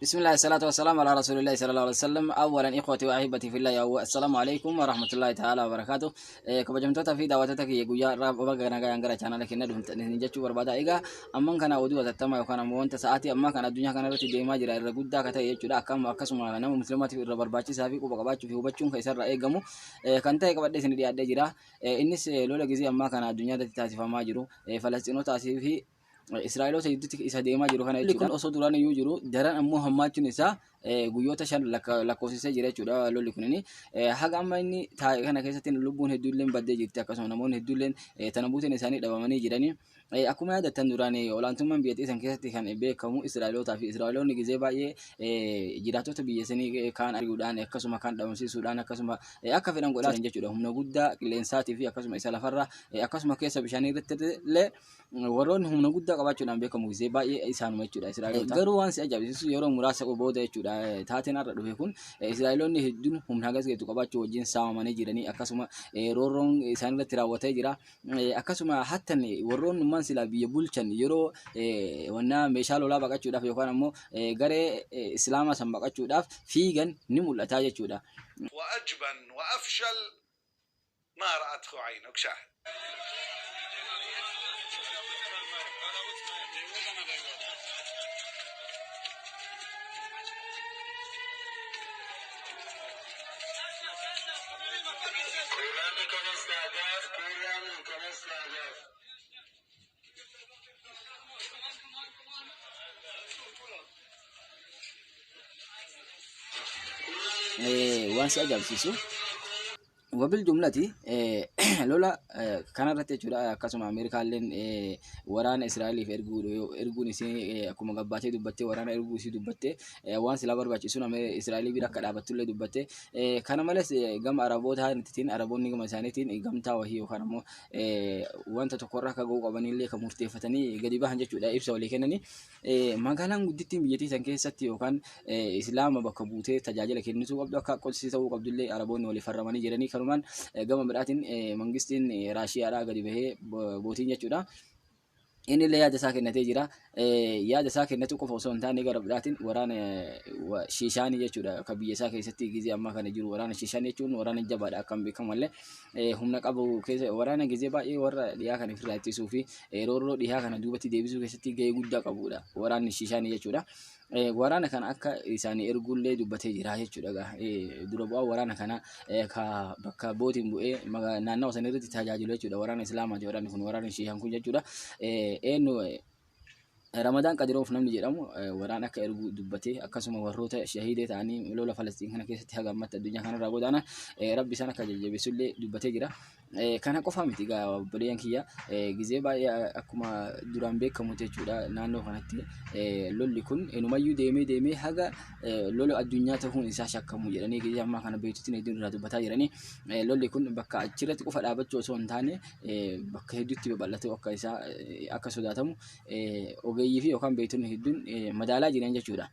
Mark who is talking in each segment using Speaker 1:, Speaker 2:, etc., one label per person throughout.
Speaker 1: بسم الله الصلاة والسلام على رسول الله صلى الله عليه وسلم. أولا إخوتي وأحبتي في الله، السلام عليكم ورحمة الله تعالى وبركاته. Kabajamtoota fi daawwattoota kiyya, guyyaa irraa baga nagaan gara chaanala keenya dhuftan jechuu barbaada. Egaa amman kana oduu hatattamaa yookaan ammoo wanta sa'aatii ammaa kana addunyaa kana irratti deemaa jira irra guddaa akka ta'e jechuudha. Akkam akkasuma nama musliimaatiif irra barbaachisaa fi quba qabaachuu fi hubachuun kan isarraa eegamu kan ta'e qabadhee isin dhiyaadhee jira. Innis lola gizee ammaa kana addunyaa irratti taasifamaa jiru Falasxiinotaa fi Israa'eloota gidduutti isa deemaa jiru kana jechuudha. Kun osoo duraan iyyuu jiru daran ammoo hammaachuun isaa guyyoota 5 lakkoofsisee jira jechuudha lolli kunini. Haga amma inni taa'e kana keessatti lubbuun hedduulleen baddee jirti, akkasuma namoonni hedduulleen tana buuteen isaanii dhabamanii jiranii. Akkuma yaadattan, duraan olaantummaan biyyattii san keessatti kan beekamu Israa'elootaa fi Israa'eloonni gizee baay'ee jiraattota biyya sanii kaan ari'uudhaan, akkasuma kaan dhabamsiisuudhaan, akkasuma akka fedhan godhaa jechuudha. Humna guddaa qilleensaatii fi akkasuma isa lafarraa, akkasuma keessa bishaanii irratti illee warroonni humna guddaa qabaachuudhaan beekamu gizee baay'ee isaanuma jechuudha, Israa'eloota. Garuu waan si ajaa'ibsiisu, yeroo muraasa booda jechuudha, taateen har'a dhufe kun, Israa'eloonni hedduun humna hagas geetu qabaachuu wajjin saamamanii jiranii, akkasuma roorroon isaan irratti raawwatee jira. Akkasuma hattan warroonni ummaan silaa biyya bulchan yeroo wannaa meeshaa lolaa baqachuudhaaf yookaan ammoo garee Islaamaa san baqachuudhaaf fiigan ni mul'ata jechuudha.
Speaker 2: وأجبن وأفشل ما رأته عينك. شاهد.
Speaker 1: Waan si ajaa'ibsiisu, wabil jumlati lola kanarratti jechuudha, akkasuma Ameerikaalleen waraana Israa'eliif erguun isii akkuma gabbaatee dubbattee, waraana erguu isii dubbattee, waan silaa barbaachisuun Israa'elii bira akka dhaabattullee dubbattee. Kana malees gama Arabootaatiin, Araboonni gama isaaniitiin gamtaa wahii yookaan ammoo wanta tokkorra akka ga'uu qabanillee kan murteeffatanii gadi bahan jechuudha, ibsa walii kennanii. Magaalaan guddittiin biyyattii san keessatti yookaan Islaama bakka buutee tajaajila kennituu qabdu akka Qudsi ta'uu qabdullee Araboonni walii farramanii jiranii. Kanumaan gama biraatiin mangistiin Raashiyaadhaa gadi bahee bootiin jechuudha. Inni illee yaada isaa kennatee jira. Yaada isaa kennatu qofa osoo hin taane, gara biraatiin waraana Shiishaanii jechuudha. Kan biyya isaa keessatti gizee ammaa kana jiru, waraana Shiishaanii jechuun waraana jabaadha akkam beekamallee humna qabu keessa, waraana gizee baay'ee warra dhiyaa kana ofirraa ittisuu fi roorroo dhiyaa kana duubatti deebisuu keessatti gahee guddaa qabudha. Waraanni Shiishaanii jechuudha. Waraana kana akka isaanii erguullee dubbatee jira jechuudha. Dura bu'aa waraana kana ka bakka bootiin bu'ee naannawa sana irratti tajaajilu jechuudha. Waraana Islaamaati waraanni kun, waraanni Shiishaan kun jechuudha. Eenyu, Ramadaan Qadiroof namni jedhamu waraana akka ergu dubbatee, akkasuma warroota shahiidee ta'anii lola Falastiin kana keessatti haga ammatti addunyaa kanarraa godaanan Rabbi isaan akka jajjabeessullee dubbatee jira. Kana qofa miti egaa, obboleeyyan kiyya, gizee baay'ee akkuma duraan beekamutti jechuudha, naannoo kanatti lolli kun inumayyuu deemee deemee haga lola addunyaa ta'uun isaa shakkamu jedhanii gizee ammaa kana beektotni hedduun irraa dubbataa jiranii. Lolli kun bakka achirratti qofa dhaabachuu osoo hin taane bakka hedduutti babal'atee akka isaa akka sodaatamu ogeeyyii fi yookaan beektonni hedduun madaalaa jiran jechuudha.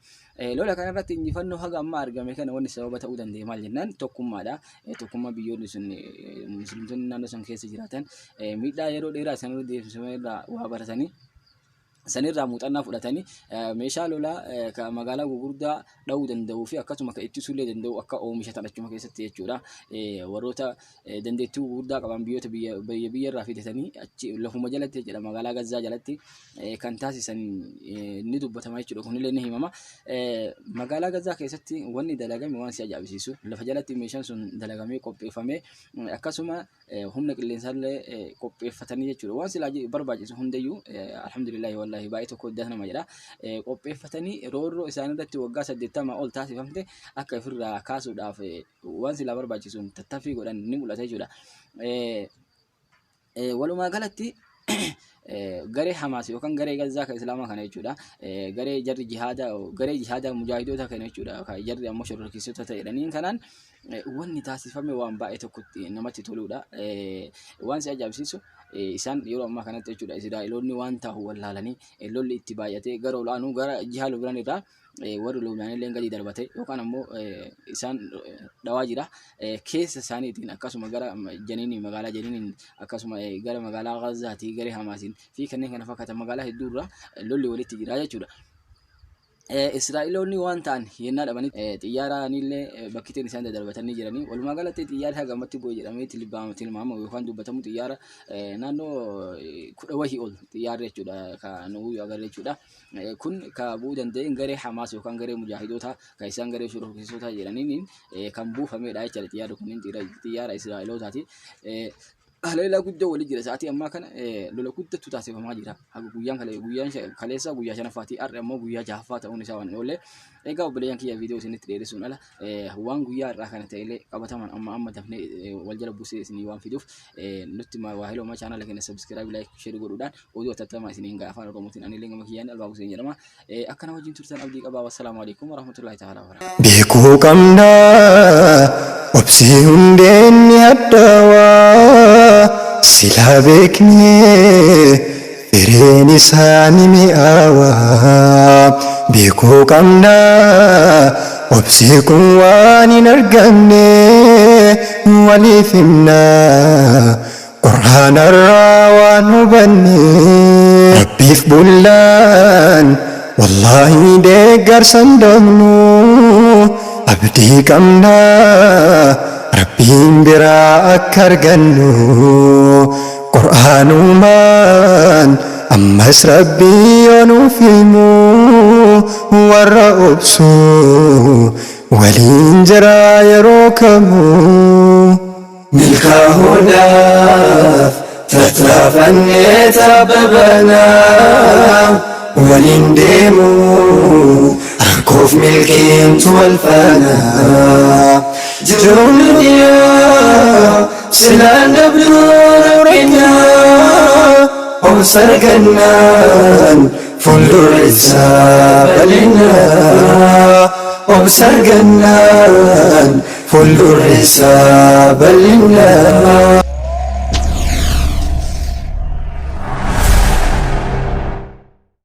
Speaker 1: Lola kanarratti injifannoo haga ammaa argame kana wanni sababa ta'uu danda'e maal jennaan, tokkummaadha. Tokkummaa biyyoonni sun, musliimtonni naannoo san keessa jiraatan miidhaa yeroo dheeraa isaan irra deemsifame irraa waa baratanii, sanirraa muuxannaa fudhatanii, meeshaa lolaa kan magaalaa gurguddaa dha'uu danda'uu fi akkasuma kan ittisuullee danda'u akka oomishatan achuma keessatti jechuudha. Warroota dandeettii gurguddaa qaban biyyoota biyya biyya biyyarraa fidatanii achi lafuma jalatti jechuudha, magaalaa Gazzaa jalatti kan taasisan ni dubbatama jechuudha. Kunillee ni himama. Magaalaa Gazzaa keessatti wanni dalagame waan si ajaa'ibsiisu, lafa jalatti meeshaan sun dalagamee qopheeffamee, akkasuma humna qilleensaallee qopheeffatanii jechuudha. Waan silaa barbaachisu hundayyuu, alhamdulillahi, wallahi baay'ee tokko adda nama jedha. Qopheeffatanii roorroo isaan irratti waggaa 80 ol taasifamte akka ofirraa kaasuudhaaf waan silaa barbaachisuun tattaaffii godhan ni mul'ata jechuudha. Walumaa galatti garee Hamaas yookaan garee Gazzaa kan Islaamaa kana jechuudha. Garee jarri jihaada, garee jihaada mujaahidoota kana jechuudha. Kan jarri ammoo shororkeessitoota ta'edhaniin kanaan wanni taasifame waan baay'ee tokkotti namatti toludha. Waan si ajaa'ibsiisu, isaan yeroo ammaa kanatti jechuudha, Israa'eloonni waan tahu wallaalanii lolli itti baay'atee gara olaanuu gara jihaa Lubnaan irraa warri Lubnaan illee gadi darbate yookaan ammoo isaan dhawaa jira. Keessa isaaniitiin akkasuma gara Janiinii, magaalaa Janiiniin, akkasuma gara magaalaa Gazaatii garee Hamaasiin fi kanneen kana fakkaatan magaalaa hedduu irraa lolli walitti jira jechuudha. Israa'eloonni waan ta'an yennaa dhabanii xiyyaaraanillee bakkiteen isaan daddarbatanii jiranii. Walumaa galatti xiyyaarri haga ammatti bu'e jedhamee tilmaamamu yookaan dubbatamu xiyyaara naannoo 10 wahii ol xiyyaarri jechuudha kan nu agarre jechuudha. Kun ka bu'uu danda'e garee Hamaas yookaan garee mujaahidoota kan isaan garee shororkeessitoota jedhaniin kan buufamedha jechuudha. Xiyyaarri kunniin xiyyaara Israa'elootaati. Haleellaa guddaa walii jira. Sa'aatii ammaa kana lola guddattu taasifamaa jira. Haga guyyaan kale guyyaan kaleessa guyyaa shanaffaati. Har'a immoo guyyaa jahaffaa ta'uun isaa waan hin oolle. Egaa obboleeyyan kiyya, viidiyoo isinitti dheeressuun ala waan guyyaa har'aa kana ta'ellee qabataman amma amma dafnee wal jala buusee isinii waan fiduuf nutti waahiloo chaanaala keenya subscribe, like, share godhuudhaan oduu atattamaa isiniin ga'a afaan Oromootiin. Anillee gama kiyyaan Albaa Hussein jedhama. Akkana wajjin turtan abdii qabaa. Wassalaamu alaikum warahmatullahi ta'ala wabarakatuh.
Speaker 3: Beekuu qabnaa, obsii hundeen ni hadhaawaa, silaa beeknee fireen isaa ni mi'aawaa. Beekuu qabnaa, obsii kun waan hin argamne, waliif himnaa qur'aanarraa waan hubanne. Rabbiif bullaan wallaahi deeggarsan dhabnu, abdii qabnaa Rabbiin biraa akka argannu. Qur'aanumaan ammas Rabbii yoo nuuf himu, warra obsu waliin jira yeroo kamuu. Milkaahuudhaaf tattaafannee tabbabanaa, waliin deemu rakkoof milkiintu wal faana. Jiruun duniyaa silaan dabduu rakkina, obsa argannaan fuuldurri isaa bal'ina. Obsa argannaan fuuldurri isaa bal'ina.